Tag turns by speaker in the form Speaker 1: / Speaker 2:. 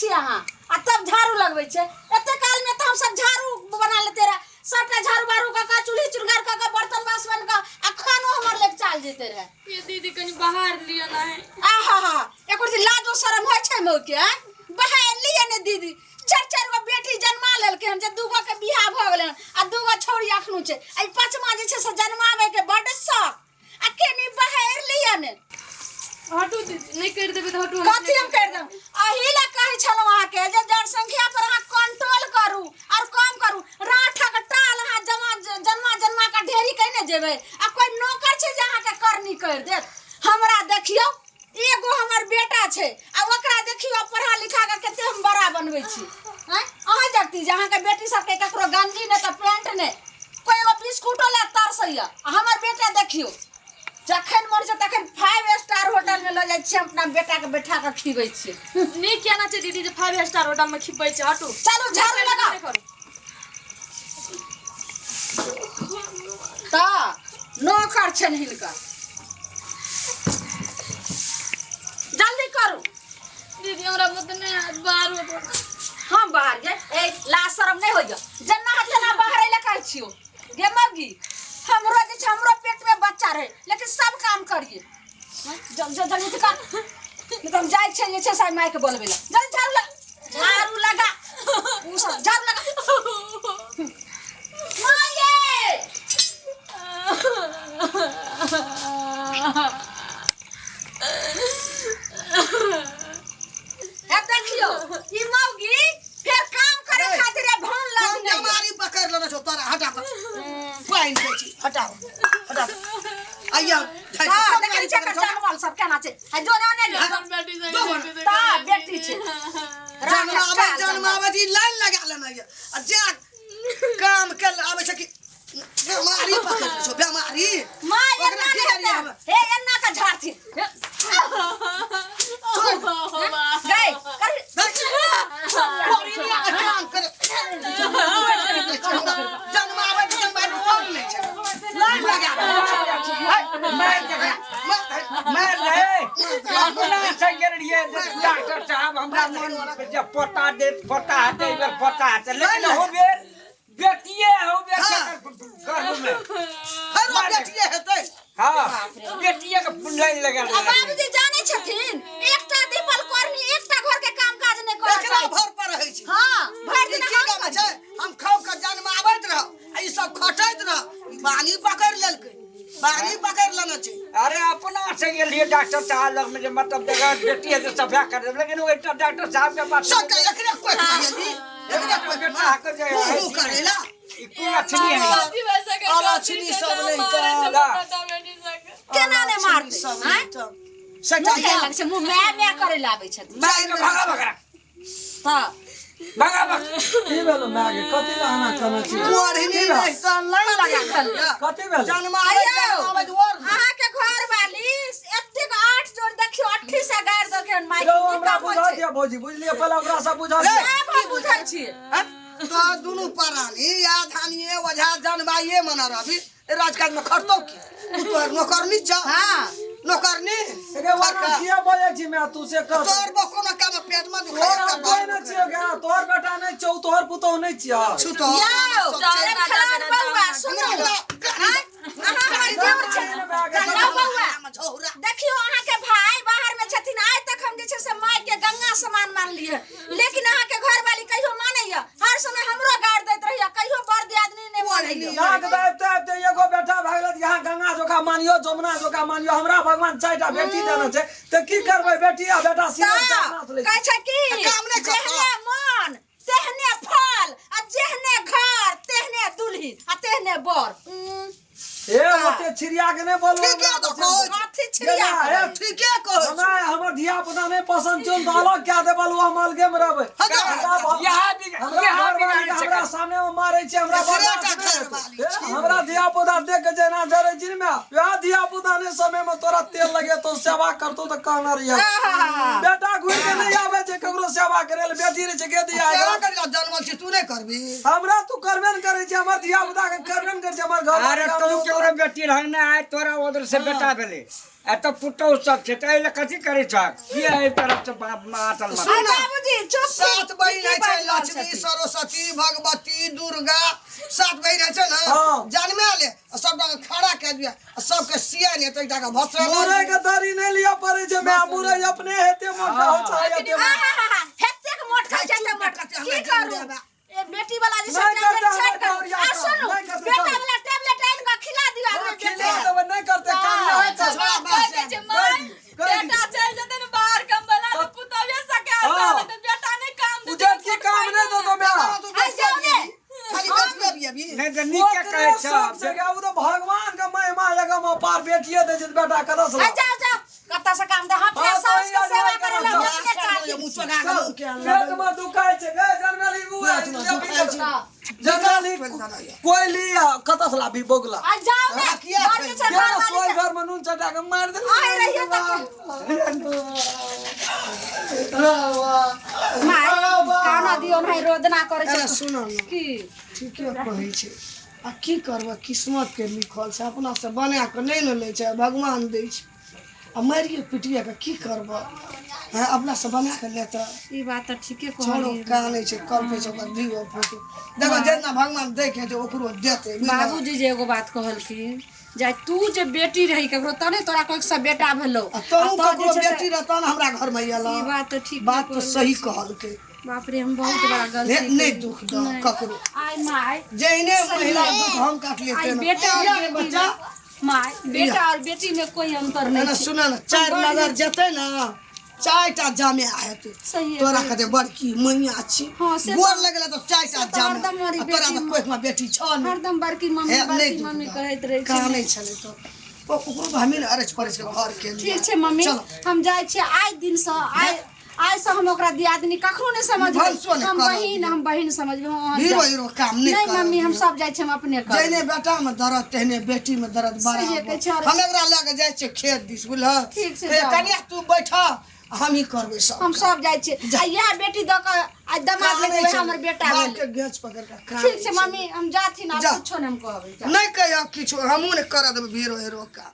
Speaker 1: छियै अहाँ आ तब झाड़ू लगबै छियै। एते काल में तऽ हम सब झाड़ू बना लेते रहे, सबटा झाड़ू बारू कऽ कऽ चूल्ही चुनगार कऽ कऽ बर्तन बासन कऽ आ खानो हमर लग चाल जेते रहे।
Speaker 2: ये दीदी कनी बाहर लिअ ना है।
Speaker 1: आहा हा, एको दिन लाजो शरम होइ छै मौके? आँय, बाहर लिअ ने दीदी। चारि चारि गो बेटी जन्मा लेलकै हन, जे दूगो के बियाह भऽ गेलै हन आ दूगो छौड़ी अखनो छै। आ ई पाँचमा जे छै से जन्माबै के बड्ड शौक आ केनी बहारि लिअ ने।
Speaker 2: हटू दीदी, नहि करि देबै तऽ हटू।
Speaker 1: कथी हम करि देब? अही लए कहै छलहुँ अहाँके जे जनसंख्या पर अहाँ कंट्रोल करू आओर कम करू। राठक टाल अहाँ जमा जन्मा जन्मा कऽ ढेरी कयने जेबै आ कोइ नौकर छै जे अहाँके करनी करि देत? हमरा देखियौ, एगो हमर बेटा छै आ ओकरा देखियौ पढ़ा लिखा कऽ कते हम बड़ा बनबै छी। आँय, अहाँ देखती जे अहाँके बेटी सबके ककरो गंजी नहि तऽ पेंट नहि, कोइ एगो बिस्कुटो लए तरसैया आ हमर बेटा देखियौ, जखन मन छै तखन 5 स्टार होटल में लऽ जाइ छियै, हम अपना बेटा के बैठा कऽ खिबै छियै।
Speaker 2: नीक केना छै दीदी जे 5 स्टार होटल में खिबै छै? हटू।
Speaker 1: चलू, झाड़ू लगाउ। तऽ नौकर छनि हिनकर। जल्दी करू।
Speaker 2: दीदी, हमरा बुते नहि हैत बाहर होतो।
Speaker 1: हम बाहर गे? ए, लाज शरम नहि होइए? जेना हाथ तेना बाहर अइले कहै छियौ। गे मौगी, हमरो जे छै, हमरो पेट में बच्चा रहे, लेकिन सब काम करिए। जल जल जल्दी कर, नहीं तो हम जाइ छियै जे छै से मायके बोलबै लए। जल्दी झाड़ू लगा, झाड़ू लगा, उ सब झाड़ू लगा। माये, हे देखियौ, ई मौगी फेर काम करे खातिर ए भान
Speaker 3: कोन
Speaker 1: लदने यऽ।
Speaker 3: बेमारी पकड़ लेने छौ तोरा? हटा तऽ पानि दै छी, हटाओ हटा आइया।
Speaker 1: हाँ, देखै छियै एकर जानवर सब केना छै। है जो ना ने
Speaker 3: जो
Speaker 1: ता बेटी छै।
Speaker 3: जन्माबै जन्माबै छी लाइन लगा लेने यऽ आ जे काम के आबै छै कि बेमारी पकड़ ले छौ बेमारी।
Speaker 1: माँ
Speaker 3: ओकरा
Speaker 1: एना
Speaker 3: की
Speaker 1: नहि
Speaker 3: करियै
Speaker 1: हेतै।
Speaker 3: हम?
Speaker 1: हे, एना के झाड़थिन गई कर।
Speaker 3: काम करे जन्माबै छी जन्माबै कोन नहि छै, लाइन लगा
Speaker 4: मार रहे अपना से गेल रहियै डॉक्टर साहब, हमरा मन जे पोता दे, पोता हेतै, एहि बेर पोता हेतै, लेकिन हो बेर बेटिए हो बेर। गर्भ में
Speaker 3: फेरो बेटिए हेतै।
Speaker 4: हाँ, बेटिए के लाइन लगल।
Speaker 1: आ बाबूजी जानै छथिन, एकटा दीपल करनी एकटा घर के काम काज नहि करऽ
Speaker 3: एकरा
Speaker 1: चाहै छै।
Speaker 3: भर पर रहै छै।
Speaker 1: हाँ, भरि
Speaker 3: ई
Speaker 1: दिन
Speaker 3: की
Speaker 1: हम
Speaker 3: काम छै? हम खाउ के जन्माबैत रह आ ई सब खटैत रह। बानी पकड़ि लेलकै, बानी पकड़ि लेने छै।
Speaker 4: अरे, अपना से गेलियै डॉक्टर साहब लग में जे मतलब जगह बेटी है तो सफा कर देब, लेकिन वो एकटा डॉक्टर साहब के पास
Speaker 3: सबके एकरे कोइ मारियली, एकरे कोइ
Speaker 4: बेटा के जे
Speaker 3: हूँ हूँ करेला।
Speaker 4: ई कोन लक्षणी है?
Speaker 3: अलक्षणी सब नहि तऽ
Speaker 1: केना नहि मारतै?
Speaker 3: सब
Speaker 1: आँय?
Speaker 3: नहि तऽ सटा
Speaker 1: मुँह केना लगै छै? मुँह माय माय करे लए आबै छथिन।
Speaker 4: मार के भगा भगा
Speaker 1: तऽ
Speaker 4: भगा भगा।
Speaker 5: की भेलो मायके? कथी लए एना कनै छी?
Speaker 3: कोढ़नी नहि तऽ लाइन
Speaker 1: लगा
Speaker 3: लगा
Speaker 1: देलियै।
Speaker 5: कथी भेल?
Speaker 3: जन्माबैत
Speaker 1: आयौ,
Speaker 3: जन्माबैत और
Speaker 1: अहाँके घर वाली एतेक आठ जोड़ देखियौ, अट्ठी से गाड़ि देलकै हन माइक।
Speaker 5: यौ,
Speaker 1: की
Speaker 5: हमरा
Speaker 1: काम होइ
Speaker 5: बुझा
Speaker 1: छै?
Speaker 5: दिअ भौजी, बुझलियै? पहिले ओकरा से बुझा दिअ।
Speaker 1: सब हम बुझै छियै।
Speaker 3: तो दुनू प्राणी या धानिए ओझा जनबाइए मना रहबी, राजकाज में खटतो की? तू तोहर नौकरनी छ।
Speaker 1: हाँ।
Speaker 3: नौकरनी।
Speaker 5: एगे ओना किया बजै छी माय तू से कह?
Speaker 3: तोहर बो कोनो काम पेट में दुखाय।
Speaker 5: तोहर हम कोई नहि छियौ गे, तोहर बेटा नहि छौ, तोहर पुतोह नहि छियौ।
Speaker 3: छुतो।
Speaker 1: यौ, खेलाड़ बौआ, सुनू। आँय, अहाँ हमर देवर छथिन। यौ बौआ, देखियौ, अहाँके भाय बाहर में छथिन। आइ तक हम जे छै से माय के गंगा समान मानलियै, लेकिन अहाँके घरवाली कहियो मानैया? हर समय हमरो गारि दैत रहैया, कहियो बड़ दियादनी नहि मानैया।
Speaker 5: यहाँ के तऽ आबिते आबिते एगो बेटा भए गेल। यहाँ गंगा जोका मानियो, जमुना जोका मानियो, हमरा भगवान चारिटा बेटी देने छै तऽ की करबै? बेटी आ बेटा सीधे
Speaker 1: तऽ कहै छै कि
Speaker 3: काम नहि करतौ।
Speaker 1: जेहने मन तेहने फल आ जेहने घर तेहने दुल्ही आ तेहने बर।
Speaker 5: ए, ओते छिड़िया के नहि बोलू।
Speaker 3: ठीके
Speaker 5: हमरा
Speaker 3: तऽ
Speaker 5: पसन्द
Speaker 3: कहै
Speaker 5: छै।
Speaker 1: कथी छिड़िया
Speaker 5: ये,
Speaker 1: के?
Speaker 3: ठीके कहै छौ।
Speaker 5: हमरा हमर धिया पुता नहि पसन्द छौ तऽ अलग कए देबल, हम अलगे मे रहबै।
Speaker 3: हटा।
Speaker 5: हमरा
Speaker 4: यहाँ भी
Speaker 5: हमरा
Speaker 4: यहाँ भी
Speaker 5: घरवाली के
Speaker 4: गाड़ी
Speaker 5: हमरा सामने मे मारै छै, हमरा
Speaker 3: एकरे
Speaker 5: बर्दाश्त
Speaker 3: टा
Speaker 5: नहि हेतै।
Speaker 3: घरवाली
Speaker 5: ए,
Speaker 3: छी।
Speaker 5: हमरा धिया पुता देख के जेना जरै छी ने माय, वएह धिया पुता ने समय मे तोरा तेल लगेतौ, सेवा करतौ तऽ कहने रहियै। बेटा घुरि के नहि आबै छै ककरो सेवा करे लए, बेटी रहै छै गे दिया।
Speaker 3: सेवा करी ला जनमल छी, तू नहि करबी?
Speaker 5: हमरा तू करबे ने करै छै, हमर धिया पुता के करबे ने करै छै, हमर घर
Speaker 4: अरे, तू केकरो बेटी रहंग ना आय, तोरा उधर से बेटा भेलै। एतऽ पुतहु सब छै तऽ एहि लए कथी करै छहक किया एहि तरफ से बाप मातल
Speaker 3: सुन
Speaker 1: आ बाबूजी चुप
Speaker 3: सात बहिन
Speaker 1: की
Speaker 3: होइ छै
Speaker 1: बाजि रहल
Speaker 3: लक्ष्मी
Speaker 1: छथिन?
Speaker 3: सरस्वती भगवती दुर्गा सात बहिन होइ छै ने
Speaker 5: हाँ।
Speaker 3: जनमे ले आ सबटा के खड़ा कए दिया आ सबके सिया ने तऽ एकटा के भसरा
Speaker 5: मुरई के दरी नहि लिअ पड़ै छै माय मुरई अपने हेते मोटा हो चाहे हेते मोटा।
Speaker 1: आहाहाहा, हेतेक मोट खाइ छै
Speaker 3: चुप
Speaker 1: तऽ मोट
Speaker 3: कते
Speaker 1: की
Speaker 3: हमरा
Speaker 1: करू
Speaker 3: जिंदा बा।
Speaker 1: ए बेटी वाला जे छै
Speaker 5: नहि
Speaker 1: टैबलेट
Speaker 5: करतै
Speaker 1: छाड़ि
Speaker 5: हमरा
Speaker 1: करू
Speaker 5: गौरिया
Speaker 1: आ
Speaker 5: काम,
Speaker 1: सुनू
Speaker 5: नहि करतै,
Speaker 1: बेटा
Speaker 5: चलू।
Speaker 1: वाला टैबलेट आनि कऽ खिला दियौ
Speaker 5: हाँ,
Speaker 1: आब
Speaker 5: खिला देबै नहि करतै काम नहि
Speaker 2: अच्छा
Speaker 5: करतै।
Speaker 2: बात कहि दै छै माय
Speaker 5: कहि दियौ, कहि दियौ।
Speaker 2: बेटा चलि जेतै ने बाहर कमबै ला तऽ पुतहुए सके आशा
Speaker 5: हाँ।
Speaker 2: लगतै बेटा नहि काम देतै
Speaker 5: उजट की काम नहि देतौ माय
Speaker 3: तू बेच
Speaker 1: जाओ ने।
Speaker 3: खाली बेच के अभी अभी
Speaker 4: नहि तऽ नीके
Speaker 5: ओकरे
Speaker 4: कहै
Speaker 5: सब
Speaker 4: छह
Speaker 5: जगह ओ तऽ भगवान के महिमा जगह में पार बेटिए दै छै तऽ बेटा कतऽ से
Speaker 1: आ
Speaker 5: लाओ?
Speaker 1: जाओ जाओ कतऽ से काम दे हम अपने
Speaker 5: हाँ,
Speaker 1: साउस
Speaker 5: सही
Speaker 1: के सेवा
Speaker 5: आज
Speaker 1: करे ला
Speaker 5: करब।
Speaker 1: हम अपने काज
Speaker 3: मुँह चोगा के मुँह के
Speaker 5: पेट में दुखाइ छै गे जनमेली उ
Speaker 3: पेट में दुखाइ छै।
Speaker 5: जनमेली कोई लिया कतऽ से लाबी बगुला
Speaker 1: आ जाओ ने
Speaker 3: हाँ, किया
Speaker 1: घर के छै
Speaker 5: के
Speaker 1: घर
Speaker 5: सोई
Speaker 1: वाली
Speaker 5: घर में नून चटा के मार दे
Speaker 1: आइ रहिए तऽ माय काना दियौ नहीं रोदना करै
Speaker 3: अरे
Speaker 1: छै
Speaker 3: सुन ने
Speaker 1: की
Speaker 3: ठीके कहै छै आ की करबै किस्मत के लिखल छै अपना से बना कऽ नहि ने लै छै भगवान दै छै आ मारिए पिटिए कऽ की करबै हँ अपना से बना कऽ लेतै
Speaker 1: ई बात तऽ ठीके
Speaker 3: छोड़ो
Speaker 1: कहलियै
Speaker 3: कानै छै कलपै छै ओकर धियो पुतो देखो जितना भगवान दै के हेतै ओकरो देतै बुझलहक?
Speaker 1: बाबूजी जे एगो बात कहलखिन जे तू जे बेटी रही ककरो तने तोरा कोइ से बेटा भेलो
Speaker 3: आ तोहू
Speaker 1: आ तो
Speaker 3: ककरो
Speaker 1: जे छै से-
Speaker 3: बेटी रहता ने हमरा घर में आयल
Speaker 1: ई बात तऽ ठीक
Speaker 3: बात तऽ सही कहलकै
Speaker 1: बाप रे हम बहुत बड़ा गलती
Speaker 3: नहि नहि
Speaker 1: केलियै।
Speaker 3: दुख दऽ ककरो
Speaker 1: आइ माय
Speaker 3: जहने महिला दुख हम काटलियै
Speaker 1: आइ
Speaker 3: तेना
Speaker 1: बेटा और
Speaker 3: किया रे
Speaker 1: बेटी
Speaker 3: बच्चा
Speaker 1: में माय बेटा और बेटी में कोई अंतर
Speaker 3: ना
Speaker 1: नहीं छै
Speaker 3: सुन ने चारि नजर जेतै ने चारिटा जामे हेतै
Speaker 1: सही है,
Speaker 3: तोरा
Speaker 1: सही
Speaker 3: कहते बड़की मैया छी
Speaker 1: हाँ, से
Speaker 3: गोर
Speaker 1: तऽ-
Speaker 3: लगले तऽ चारिटा
Speaker 1: से तऽ
Speaker 3: जामे
Speaker 1: हरदम हमारी
Speaker 3: आ तोरा
Speaker 1: बेटी
Speaker 3: तऽ कोखमे बेटी छौ ने
Speaker 1: हरदम बड़की मम्मी
Speaker 3: हे, नहि
Speaker 1: बड़की
Speaker 3: दुख
Speaker 1: मम्मी
Speaker 3: दऽ।
Speaker 1: कहैत रहै छै
Speaker 3: कानै छलै तऽ ओकरो तऽ हमही ने अरच परच के घर केलियै
Speaker 1: ठीक छै मम्मी
Speaker 3: चलो
Speaker 1: हम जाइ छियै आइ दिनसँ आइ आइसँ हम ओकरा दियादनी कखनो नहि समझबै
Speaker 3: भनसो नहि
Speaker 1: हम
Speaker 3: करऽ
Speaker 1: बहिन
Speaker 3: दियौ।
Speaker 1: हम बहिन समझबै हँ,
Speaker 3: हीरो
Speaker 1: जाउ।
Speaker 3: हीरो काम नहि
Speaker 1: नहि
Speaker 3: करऽ
Speaker 1: मम्मी हम
Speaker 3: दियौ।
Speaker 1: सब जाइ छियै हम अपने करबै
Speaker 3: जहने बेटा में दर्द तेहने बेटी में दर्द
Speaker 1: सहिए कहै छै
Speaker 3: बराबर
Speaker 1: और-
Speaker 3: हम एकरा लए के जाइ छियै खेत दिस बुझलह
Speaker 1: ठीक छै,
Speaker 3: हे,
Speaker 1: जाउ।
Speaker 3: कनिया तू बैठ हम ही करबै सब
Speaker 1: हम सब जाइ छियै आ इएह बेटी दऽ कऽ आ दमाद
Speaker 3: कानै
Speaker 1: लगेबै
Speaker 3: छै।
Speaker 1: हमर बेटा
Speaker 3: बाप
Speaker 1: भेलै
Speaker 3: के गेंच पकड़ के कानै
Speaker 1: ठीक छै मम्मी हम जाथिन आब
Speaker 3: जा।
Speaker 1: कुछो नहि हम कहबै जा।
Speaker 3: नहि कहियो किछो हमहूँ नहि करऽ देबै भीरो हेरो काम।